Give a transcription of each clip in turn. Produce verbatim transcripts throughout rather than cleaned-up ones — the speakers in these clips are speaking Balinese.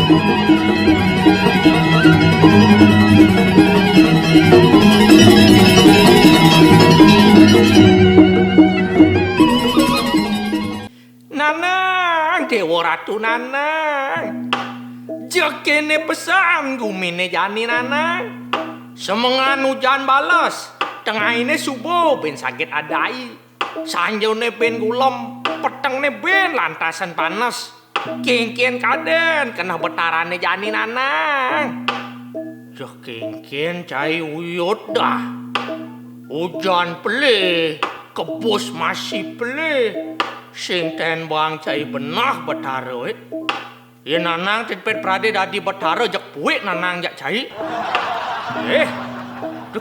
Nanang, Déwa Ratu Nanang. Jeg kéné pesan guminé jani Nanang. Semengan ujan bales, tengahiné suba bin saget adai. Sanjané bin gulem, petengné bin lantasan panes. Kénkén kadén keneh betarané jani Nanang. Jeg kénkén cai uyut dah. Ujan pelih, kebus masih pelih. Sing tembang cai beneh betara, eh. Yén Nanang tepet pradé dadi betara jeg puik Nanang jak cai. Eh,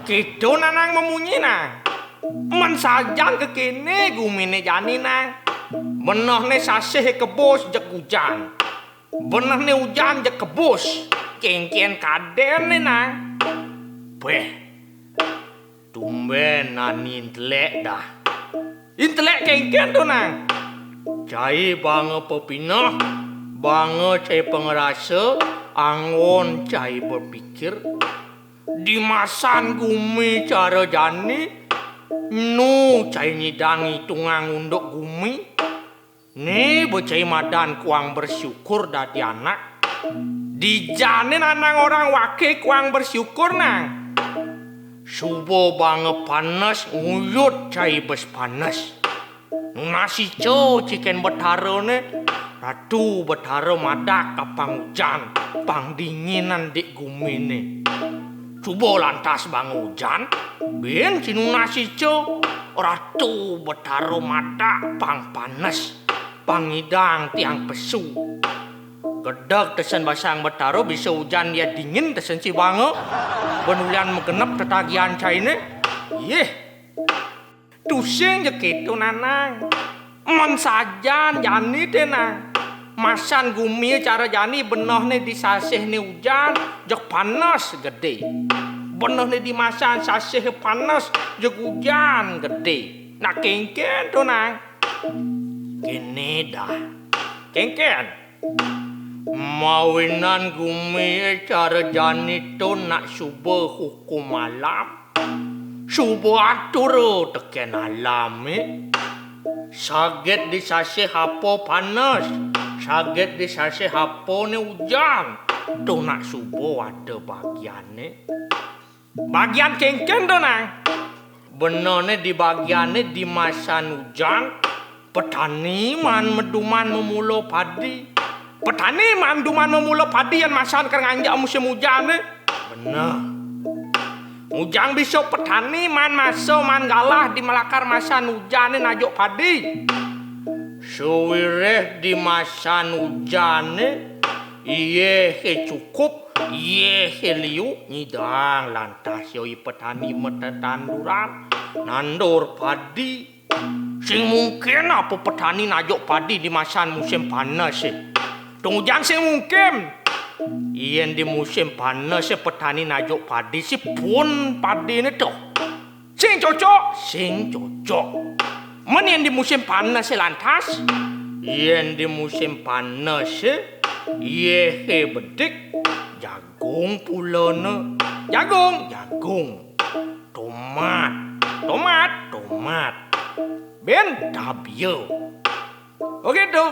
kéto Nanang mamunyi, Nang. Men sajan kékéné guminé jani, Nang. Benehné sasih kebus jeg ujan. Benehné ujan jeg kebus. Kénkén kadén né, Nang. Béh. Tumbén nani intelek dah. Intelek kénkén to, Nang. Cai banga pepineh, banga cai pangrasa, anggon cai bepikir. Di masan gumi cara jani, nu cai nyidang itungang unduk gumi. Né ba cai madan kuang bersyukur dadi anak. Dijané Nanang orang waké kuang bersyukur, Nang. Suba banga panes nguyut cai bes panes. Nunas ica ciken betarané, Ratu Betara madak ka pang ujan, pang dinginan dik guminé. Suba lantas banga ujan, bin ci nunas ica, Ratu Betara madak pang panes, pang ngidang tiang pesu. Gedeg tesen basang betara bisa ujan ya dingin tesen ci banga, ben ulian magenep tetagihan cainé. Yéh. Tusing ja kéto, Nanang. Men sajan jani té, Nang. Masan gumi cara jani benehné disasihné ujan, jeg panes gedé. Benehné dimasan sasih panes, jeg ujan gedé. Nak kénkén to, Nang. Kéné dah. Kénkén. Mawinan gumi cara jani to nak suba hukum alam. Suba atura tekén alamé. Saget disasih apa panes, saget disasih apa né ujan. To nak suba ada bagiané. Bagian kénkén to, Nang. Benehné di bagiané di masan ujan, petani maan meduman memula padi. Petani maan duman memula padi yén masan ker nganjak musim ujané. Beneh. Ngujang bisa petani maan masa, maan galah di melakar masan ujané najuk padi. Sawiréh di masan ujané, yéhé cukup, yéhé liu, nyidang lantas ya i petani matetanduran, nandur padi. Sing mungkin apa petani najuk padi di masan musim panesé? To ngujang sing mungkin. Yén di musim panesé petani najuk padi, sipun padiné to? Sing cocok, sing cocok. Men yén di musim panesé lantas? Yén di musim panesé, yéhé bedik, jagung pulana. Jagung, jagung. Tomat, tomat, tomat. Bin tabia. Oké, to.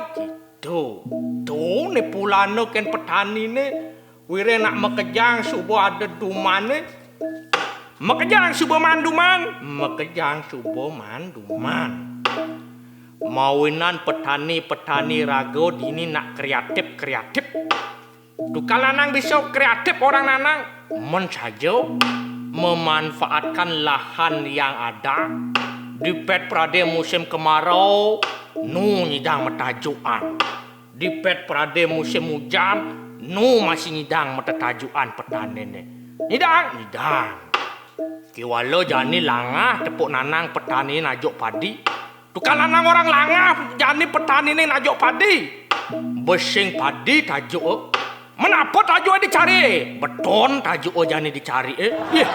Kéto. To né pulana kén petaniné. Wiréh nak makejang suba ada dumané. Makejang suba maan duman. Makejang suba maan duman. Mawinan petani-petani raga dini nak kreatif-kreatif. Tukang Nanang bisa kreatif orang Nanang. Men saja memanfaatkan lahan yang ada, dipet pradé musim kemarau, nu nyidang matajukan. Dipet pradé musim ujan, nu masih nyidang matatajukan petaniné. Nyidang, nyidang. Kéwala jani langah tepuk nanang petani najuk padi. Tukang nanang orang langah jani petaniné najuk padi. Besing padi tajuk. Men apa tajuk dicari? Beton tajuk jani dicari, eh. Yeh.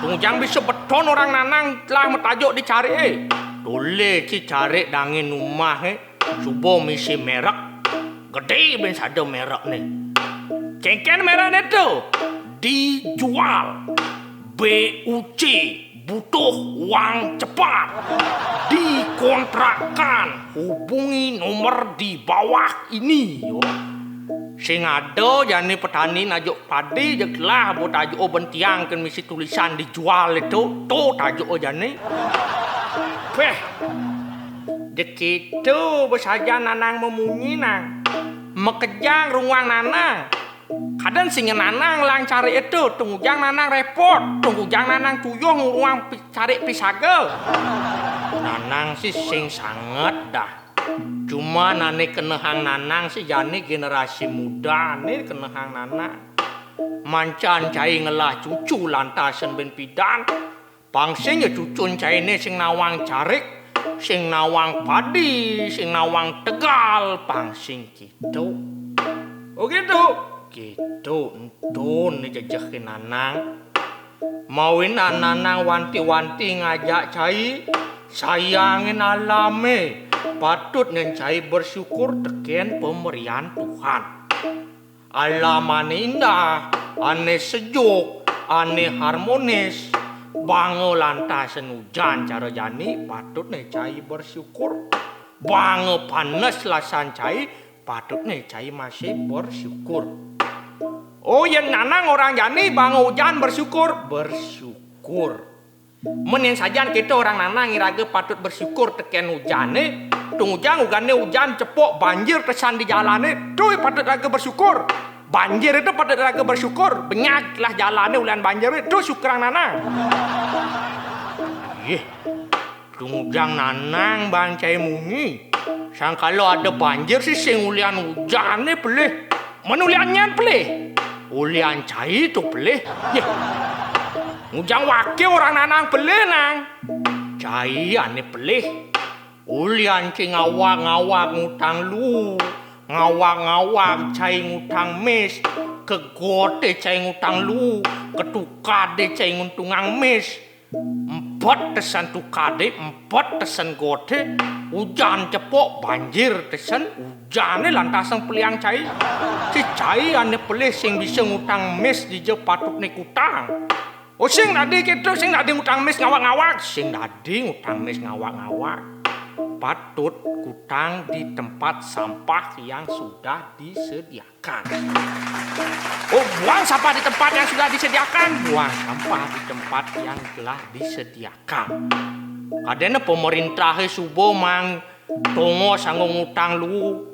Tujang bisa beton orang nanang telah matajuk dicari, eh. Tolih ci cari dangin umah, eh. Suba misi merek. Gedé bin sada merek né. Kénkén merekné to? Dijual. B U C, butuh uang cepat. Dikontrakkan, hubungi nomor di bawah ini. Sing ada jani petani najuk padi, jeg lah bo tajuk bentiang kén misi tulisan dijual to, to tajuk jani. Béh, jeg kéto ba sajan Nanang mamunyi, Nang. Makejang runguang Nanang. Kadén sing Nanang lang carik to, tungujang Nanang répot, tungujang Nanang tuyuh ngurungang pi-, carik pisaga. Nanang sih sing sanget dah. Cuman ané kenehang Nanang sih jani generasi muda ané kenehang Nanang. Mancan cai ngelah cucu lantas sén bén pidan. Pang sing ya cucun cainé sing nawang carik, sing nawang padi, sing nawang tegal, pang sing kéto. Oh, kéto. Kéto, entun né jejeh ké Nanang. Mawinan Nanang wanti-wanti ngajak cai, sayangin alamé, patut nyen cai bersyukur tekén pemberian Tuhan. Alam ané indah, ané sejuk, ané harmonis. Banga lantas sén ujan cara jani, patut né cai bersyukur. Banga panes lasan cai, patut né cai masih bersyukur. Oh, yén Nanang orang jani, banga ujan bersyukur, bersyukur. Men yén sajan kéto orang Nanang iraga patut bersyukur tekén ujané, tungujang ugané ujan cepok banjir tesan di jalané, to patut iraga bersyukur. Banjir to patut iraga bersyukur, benyag lah jalané ulian banjir, to syukurang Nanang. Yéh, tungujang Nanang bang cai munyi. Sangkala ada banjir sih sing ulian ujané pelih. Men ulian nyén pelih? Ulian cai to pelih. Yéh. Ngujang waké orang Nanang pelih, Nang. Cai ané pelih. Ulian cai ngawag-ngawag ngutang luu. Ngawag-ngawag cai ngutang mis. Ka goté cai ngutang luu. Ka tukadé cai nguntungang mis. Empet tesan tukadé, empet tesan goté, ujan cepok, banjir tesan, ujané lantas sing peliang cai. Sih cai ané pelih sing bisa ngutang mis dija patutné kutang. Oh, sing dadi kéto, sing dadi ngutang mis ngawag-ngawag, sing dadi ngutang mis ngawag-ngawag. Patut kutang di tempat sampah yang sudah disediakan. Oh, buang sampah di tempat yang sudah disediakan. Buang sampah di tempat yang telah disediakan. Kadéna pemerintahé suba mang tongos anggo ngutang luu.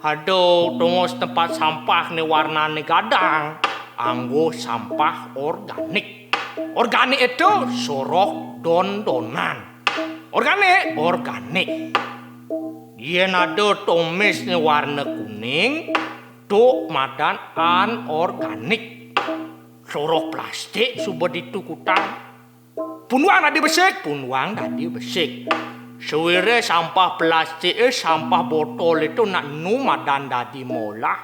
Ada tongos tempat sampah né warnané gadang, anggo sampah organik. Organik to soroh don-donan. Organik, organik. Yén ada tong mis né warna kuning, to madan anorganik. Soroh plastik suba ditu kutang. Punduang dadi besik, punduang dadi besik. Sawiréh sampah plastiké, sampah botolé to nak nu madan dadi maolah.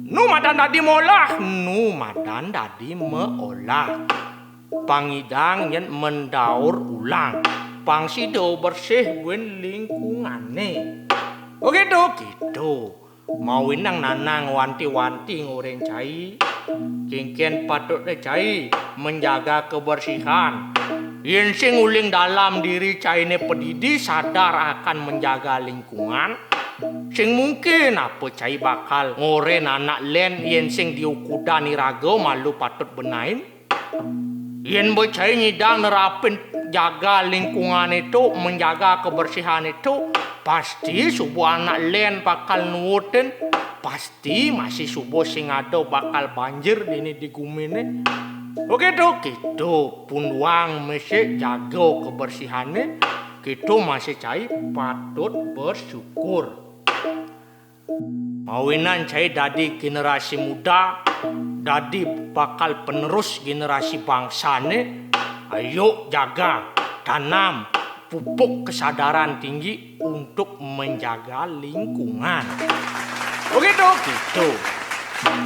Nu madan dadi maolah, nu madan dadi maolah. Pang nyidang nyén mendaur ulang. Pang sida bersih buin lingkungané. Oh, kéto, kéto. Mawinan Nanang wanti-wanti ngorahin cai. Kénkén patutné cai menjaga kebersihan. Yén sing uling dalam diri cainé padidi sadar akan menjaga lingkungan, sing mungkin apa cai bakal ngorahin anak lén yén sing diukudan iraga malu patut benain? Yén ba cai nyidang nerapin jaga lingkungané to, menjaga kebersihané to, pasti suba anak lén bakal nuutin, pasti masih suba sing ada bakal banjir dini di guminé. Oké to, kéto punduang mesti jaga kebersihané, kéto masih cai patut bersyukur. Mawinan cai dadi generasi muda, dadi bakal penerus generasi bangsané, ayo jaga, tanam, pupuk kesadaran tinggi untuk menjaga lingkungan. Begitu, gitu.